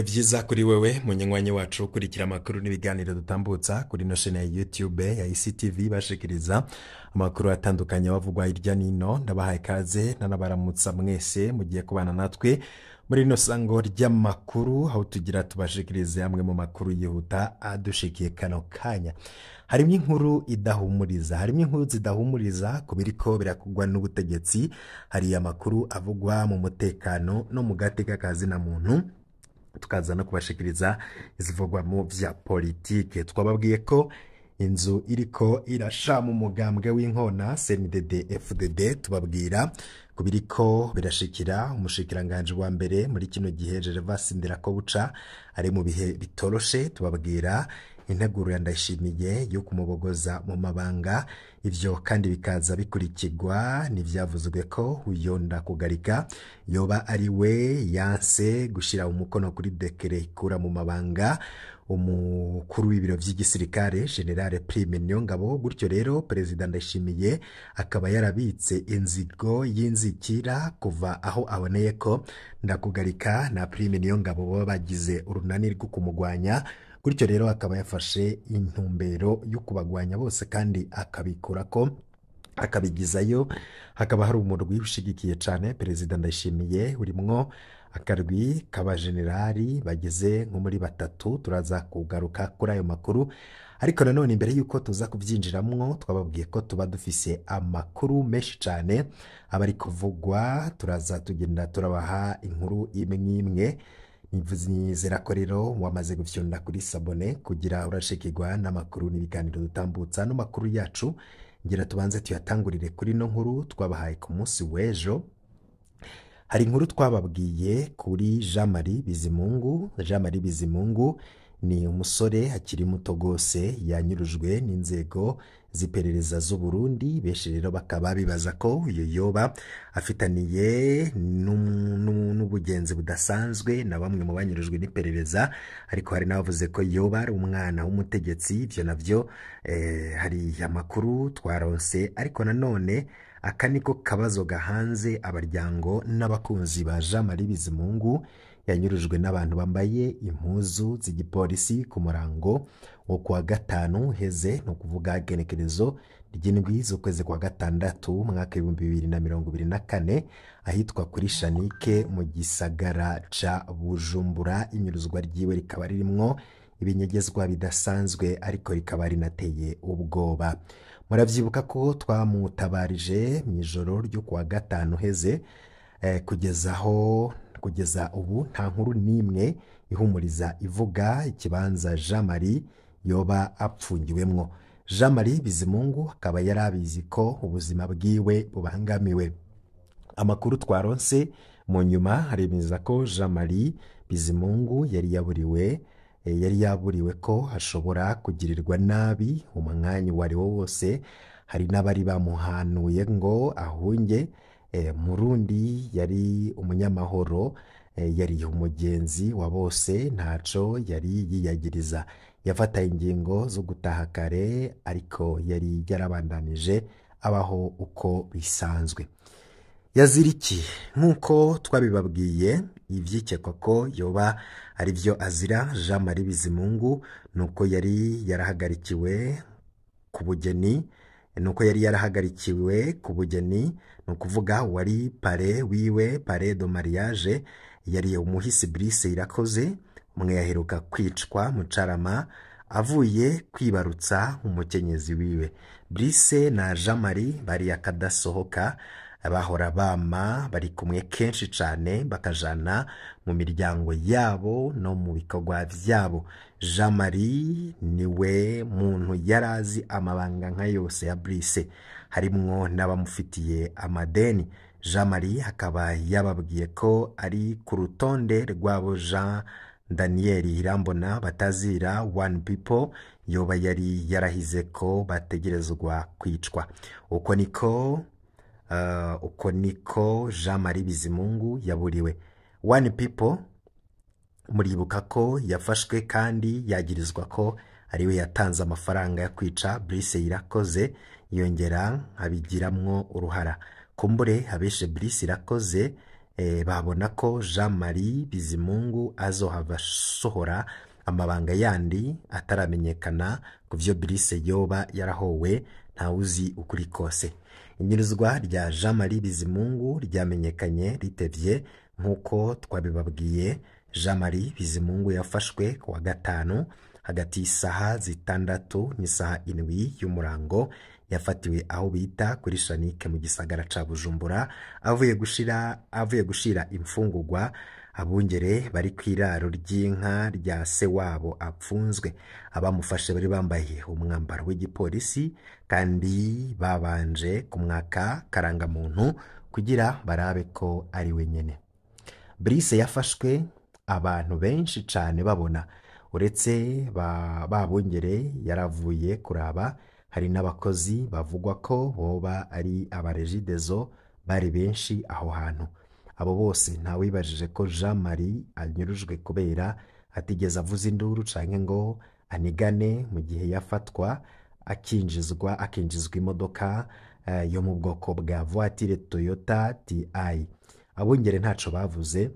Ibihe vyiza kuri wewe munywanyi wacu ukurikira amakuru n'ibiganiro dutambutsa kuri ino shene ya YouTube ya ICTV, bashikiriza amakuru atandukanye bavugwa hirya nino. Ndabahaye ikaze nanabaramutsa mwese mugiye kubana natwe muri rino sango ry'amakuru, aho tugira tubashikirize amwe mu makuru yihuta adushikiye kano kanya. Harimwo inkuru idahumuriza, harimwo inkuru zidahumuriza ku biriko birakugwa n'ubutegetsi. Hari amakuru avugwa mu mutekano no mu gateka kazina muntu, tukaza no kubashikiriza izivugwa mu vya politike. Twababwiye ko inzu iriko irasha mu mugambwe w'inkona CNDD FDD, tubabwira ku biriko birashikira umushikiranganje wa mbere muri kino gihe Gervas Ndirakobuca ari mu bihe bitoroshe, tubabwira integuro ya Ndayishimiye yo kumubogoza mu mabanga. Ivyo kandi bikaza bikurikirwa n'ivyavuzwe ko uyo Ndakugarika yoba ari we yanse gushira umukono kuri dekere ikura mu mabanga umukuru w'ibiro vy'igisirikare General Prime Niyongabo. Gutyo rero Perezida Ndayishimiye akaba yarabitse inzigo y'inzikira kuva aho aboneye ko Ndakugarika na Prime Niyongabo baba bagize urunani rwo kumugwanya. Gutyo rero akaba yafashe intumbero yo kubagwanya bose kandi akabikurako akabigizayo. Hakaba hari umurwi ushigikiye cane Perezida Ndayishimiye urimwo akarwi k'abajenerali bageze nko muri batatu. Turaza kugaruka kuri ayo makuru, ariko nanone imbere yuko tuza kubyinjiramwo twababwiye ko tuba dufise amakuru menshi cane aba ari kuvugwa. Turaza tugenda turabaha inkuru imwe imwe. Nizera ko rero wamaze gufyonda kuri sabone kugira urashikirwa n'amakuru n'ibiganiro dutambutsa. No makuru yacu ngira tubanze tuyatangurire kuri no nkuru twabahaye ku munsi w'ejo. Hari inkuru twababwiye kuri Jean Marie Bizimungu. Jean Marie Bizimungu ni umusore akiri muto gose, yanyurujwe n'inzego z'iperereza z'u Burundi. Benshi rero bakaba bibaza ko uyu yoba afitaniye n'ubugenzi budasanzwe na bamwe mu banyurujwe n'iperereza, ariko hari n'abavuze ko yoba ari umwana w'umutegetsi. Ivyo navyo hari amakuru twaronse, ariko nanone aka niko kabazo gahanze abaryango n'abakunzi ba Jean Marie Bizimungu. Yanyurujwe n'abantu bambaye impuzu z'igipolisi ku murango wo kuwa gatanu heze, ni ukuvuga igenekerezo ry'indwi z'ukwezi kwa gatandatu umwaka 2024, ahitwa kuri Shanike mu gisagara ca Bujumbura. Inyuruzwa ryiwe rikaba ririmwo ibinyegezwa bidasanzwe, ariko rikaba rinateye ubwoba. Muravyibuka ko twamutabarije mu ijoro ryo kuwa gatanu heze, kugeza ubu nta nkuru n'imwe ihumuriza ivuga ikibanza Jean Marie yoba apfungiwemwo. Jean Marie Bizimungu akaba yarabizi ko ubuzima bwiwe bubangamiwe. Amakuru twaronse mu nyuma haremeza ko Jean Marie Bizimungu yari yaburiwe ko ashobora kugirirwa nabi umwanya uwo ari wo wose. Hari n'abari bamuhanuye ngo ahunge. Murundi yari umunyamahoro, yari umugenzi wa bose, ntaco yari yiyagiriza. Yafata ingingo zo gutaha kare, ariko yari yarabandanije abaho uko bisanzwe. Yaziriki nk'uko twabibabwiye, ivyikekwa ko yoba ari byo azira Jean Marie Bizimungu nuko yari yarahagarikiwe ku bugeni, nuko yari yarahagarikiwe ku bugeni, ni ukuvuga wari pare wiwe, pare do mariage, yari umuhisi Brice Irakoze, umwe yaheruka kwicwa mu Carama avuye kwibarutsa umukenyezi wiwe. Brice na Jean Marie bari akadasohoka, bahora bama bari kumwe kenshi cane, bakajana mu miryango yabo no mu bikorwa vyabo. Jean Marie niwe muntu yarazi amabanga nka yose ya Brice, harimwo n'abamufitiye amadeni. Jean Marie akaba yababwiye ko ari ku rutonde rw'abo Jean Daniel Irambona batazira One People yoba yari yarahize ko bategerezwa kwicwa. Uko niko Jean Marie Bizimungu yaburiwe. One People muribuka ko yafashwe kandi yagirizwa ko ariwe yatanze amafaranga yo kwica Brice Irakoze, yongera abigiramwo uruhara. Kumbure abeshe Brice Irakoze Babona ko Jean Marie Bizimungu azohava asohora amabanga yandi ataramenyekana ku vyo Brice yoba yarahowe, ntawuzi ukuri kose. Inyuruzwa rya Jean Marie Bizimungu ryamenyekanye ritevye nk'uko twabibabwiye. Jean Marie Bizimungu yafashwe ku wa gatanu hagati y'isaha 6 n'isaha 7 y'umurango. Yafatiwe aho bita kuri Shanike mu gisagara ca Bujumbura, avuye gushira imfungurwa abungere bari kw'iraro ry'inka rya se wabo apfunzwe. Abamufashe bari bambaye umwambaro w'igipolisi kandi babanje kumwaka karangamuntu kugira barabe ko ari we nyene. Brice yafashwe abantu benshi cane babona, uretse babungere yaravuye kuraba, hari n'abakozi bavugwa ko boba ari abaregidezo bari benshi aho hantu. Abo bose ntawibajije ko Jean Marie anyurujwe kubera atigeze avuza induru canke ngo anigane mu gihe yafatwa akinjizwa imodoka yo mu bwoko bwa voiture Toyota TI. Abungere ntaco bavuze.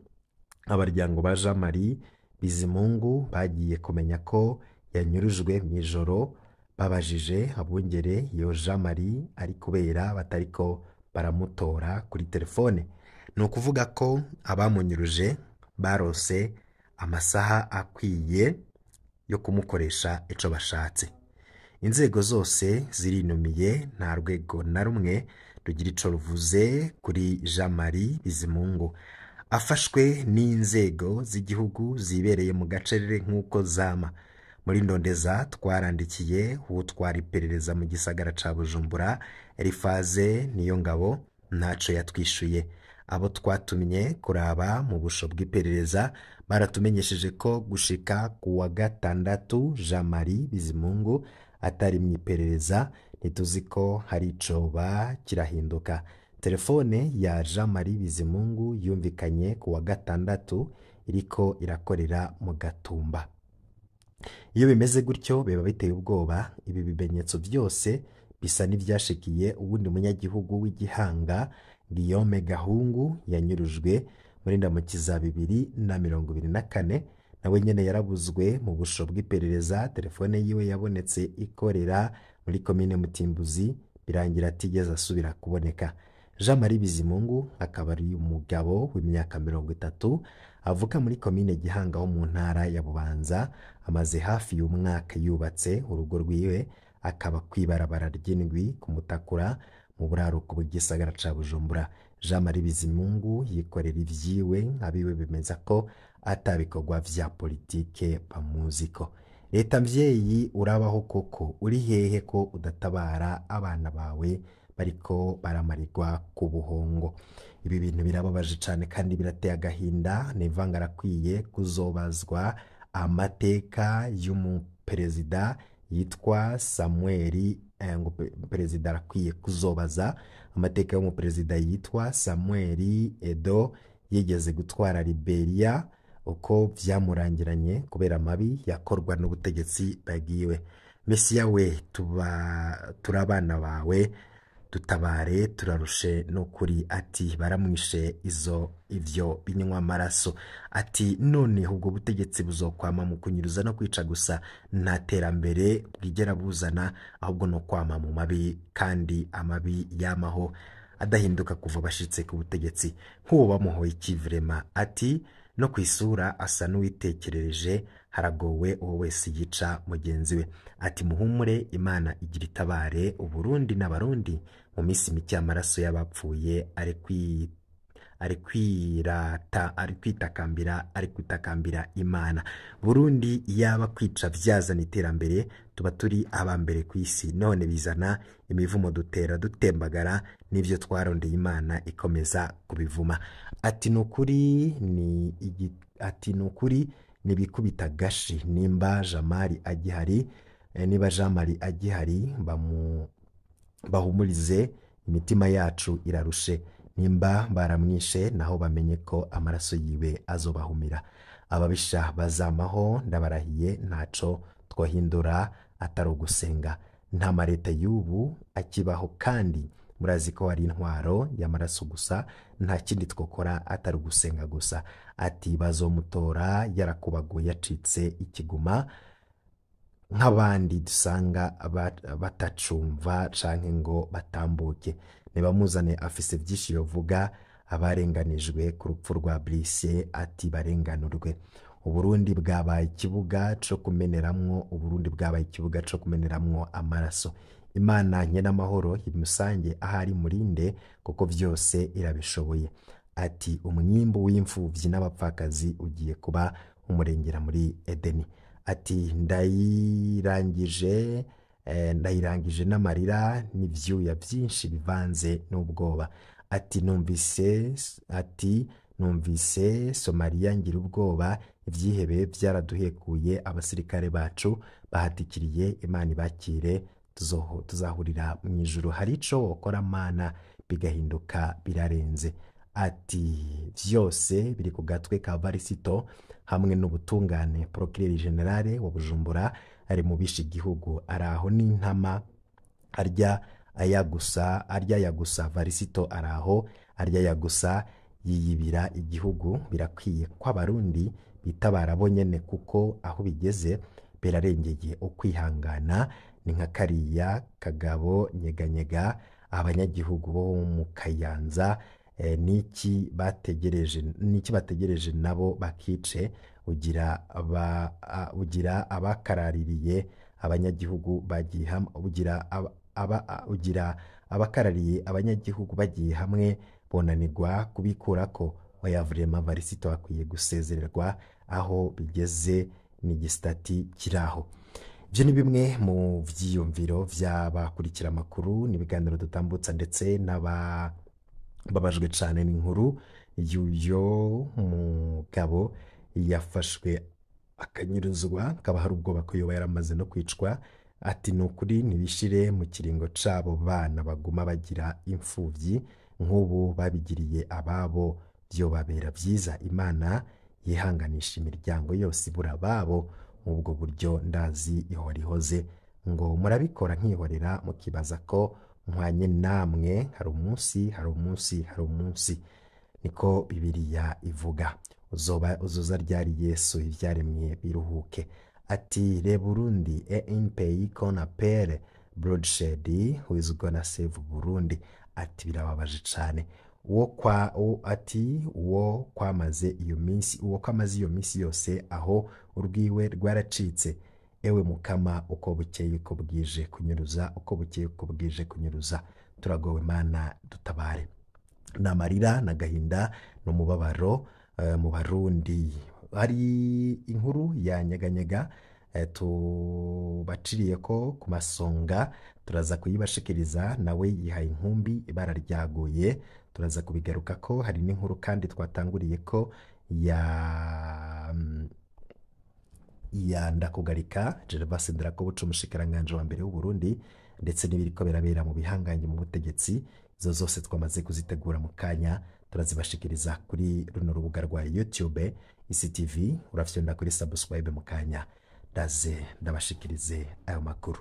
Abaryango ba Jean Marie Bizimungu bagiye kumenya ko yanyurujwe mw'ijoro, babajije abungere iyo Jean Marie ari kubera batariko baramutora kuri telefone. Ni ukuvuga ko abamunyuruje barose amasaha akwiye yo kumukoresha ico bashatse. Inzego zose zirinumiye, nta rwego na rumwe rugira ico ruvuze kuri Jean Marie Bizimungu. Afashwe n'inzego z'igihugu zibereye mu gacerere nk'uko zama. Muri Ndondeza twarandikiye uwutwara iperereza mu gisagara ca Bujumbura, Elifaze Niyongabo, ntaco yatwishuye. Abo twatumye kuraba mu busho bw'iperereza baratumenyesheje ko gushika ku wa gatandatu Jean Marie Bizimungu atari mu iperereza, ntituzi ko hari icoba kirahinduka. Telefone ya Jean Marie Bizimungu yumvikanye ku wa gatandatu iriko irakorera mu Gatumba. Iyo bimeze gutyo biba biteye ubwoba. Ibi bimenyetso byose bisa n'ivyashikiye uwundi munyagihugu w'igihanga Guillaume Gahungu yanyurujwe muri Ndamukiza 2024, nawe nyene yarabuzwe mu busho bw'iperereza. Telefone yiwe yabonetse ikorera muri komine Mutimbuzi, birangira atigeze asubira kuboneka. Jean Marie Bizimungu akaba ari umugabo w'imyaka 30, avuka muri komine Gihanga ho mu ntara ya Bubanza. Amaze hafi y'umwaka yubatse urugo rwiwe, akaba kwibarabara ry'indwi ku Mutakura mu buraruko bw'igisagara ca Bujumbura. Jean Marie Bizimungu yikorera ivyiwe, abiwe bemeza ko atabikorwa vya politike bamuziko. Leta mvyeyi urabaho koko, uri hehe ko udatabara abana bawe bariko baramarirwa ku buhongo? Ibi bintu birababaje cane kandi birateye agahinda. Neva arakwiye kuzobazwa amateka y'umuperezida yitwa Samuel, ngo perezida arakwiye kuzobaza amateka y'umuperezida yitwa Samuel Edo yigeze gutwara Liberia, uko vyamurangiranye kubera amabi yakorwa n'ubutegetsi bwagiwe. Mesiya we, turabana bawe, dutabare turarushe n'ukuri. Ati baramwishe izo ivyo binywa amaraso. Ati none ubwo butegetsi buzokwama mu kunyuruza no kwica gusa, nta terambere bwigera buzana, ahubwo no kwama mu mabi, kandi amabi yamaho adahinduka kuva bashitse ku butegetsi. Nk'uwo bamuhoye ikivrema. Ati no kwisura asa n'uwitekerereje, haragowe uwo wese yica mugenzi we. Ati muhumure, Imana igira itabare Uburundi n'Abarundi mu minsi mike, amaraso y'abapfuye ari kwirata, ari kwitakambira, ari kwitakambira Imana. Burundi yaba kwica vyazana iterambere, tuba turi abambere ku isi, none bizana imivumo dutera dutembagara n'ivyo twarondeye, Imana ikomeza kubivuma. Ati nukuri ni ati nukuri nibikubita gashi, nimba Jamari agihari, niba Jamari agihari bahumurize imitima yacu irarushe, nimba baramwishe naho bamenye ko amaraso yiwe azobahumira. Ababisha bazamaho, ndabarahiye, ntaco twohindura atari ugusenga. Nta mareta y'ubu akibaho kandi Murazi ko hari intwaro y'amaraso gusa, nta kindi twokora atari ugusenga gusa. Ati bazomutora yarakubaguye yacitse ikiguma nk'abandi dusanga batacumva canke ngo batambuke. Nibamuzane afise vyinshi yovuga abarenganijwe ku rupfu rwa Brice, ati barenganurwe. Uburundi bwabaye ikibuga co kumeneramwo, Uburundi bwabaye ikibuga co kumeneramwo amaraso. Imana nke n'amahoro imusange ahari murinde, kuko vyose irabishoboye. Ati umwimbu w'imfuvyi n'abapfakazi ugiye kuba umurengera muri Edeni. Ati ndayirangije, ndayirangije n'amarira n'ivyuya vyinshi bivanze n'ubwoba. Ati numvise Somalia ngira ubwoba, ivyihebe vyaraduhekuye, abasirikare bacu bahatikiriye, Imana ibakire, tuzahurira mu ijuru. Hari ico wokora Mana bigahinduka birarenze. Ati vyose biri ku gatwe ka Varisito hamwe n'ubutungane. Procureur General wa Bujumbura ari mu bishe igihugu, araho n'intama arya aya gusa, arya ya gusa. Varisito araho arya ya gusa, yiyibira igihugu. Birakwiye ko abarundi bitabara bo nyene, kuko aho bigeze birarengeye ukwihangana. Ni nka kariya kagabo nyeganyega abanyagihugu bo mu Kayanza, niki bategereje, niki bategereje nabo bakice. Ugira ugira abakaraririye abanyagihugu bagiye hamwe, ugira ugira abakarariye abanyagihugu bagiye hamwe bonanirwa kubikurako. Oya vraiment Varisito akwiye gusezererwa, aho bigeze n'igisitati kiraho. Ivyo ni bimwe mu vyiyumviro vy'abakurikira amakuru n'ibiganiro dutambutsa, ndetse n'aba babajwe cane n'inkuru y'uyo mugabo yafashwe akanyuruzwa, akaba hari ubwoba ko yoba yaramaze no kwicwa. Ati ni ukuri ntibishire mu kiringo c'abo bana baguma bagira imfuvyi nk'ubu babigiriye ababo, vyobabera vyiza. Imana yihanganisha imiryango yose ibura ababo mubwo buryo, ndazi ihora ihoze. Ngo murabikora nkihorera, mukibaza ko nkwanye namwe. Hari umunsi, hari umunsi, hari umunsi, niko Bibiliya ivuga. Uzoba uzoza ryari Yesu ivyaremwe biruhuke? Ati le Burundi est un pays qu'on appelle bloodshed, who is gonna save Burundi? Ati birababaje cane. Uwo kwa ati uwo kwamaze iyo minsi, uwo kwamaze iyo minsi yose aho urwiwe rwaracitse. Ewe Mukama, uko bukeye uko bwije kunyuruza, uko bukeye uko bwije kunyuruza, turagowe Mana dutabare. N'amarira n'agahinda n'umubabaro mu Barundi. Hari inkuru ya nyeganyega tubaciriye ko ku masonga, turaza kuyibashikiriza. Nawe yihaye inkumbi, ibara ryaguye, turaza kubigaruka ko. Hari n'inkuru kandi twatanguriye ko ya Ndakugarika Gervais Ndirakobuca, umushikiranganji wa mbere w'u Burundi, ndetse n'ibiriko birabera mu bihangange mu butegetsi. Izo zose twamaze kuzitegura, mu kanya turazibashikiriza kuri runo rubuga rwa YouTube ICTV. Urafyonda kuri subscribe, mu kanya ndaze ndabashikirize ayo makuru.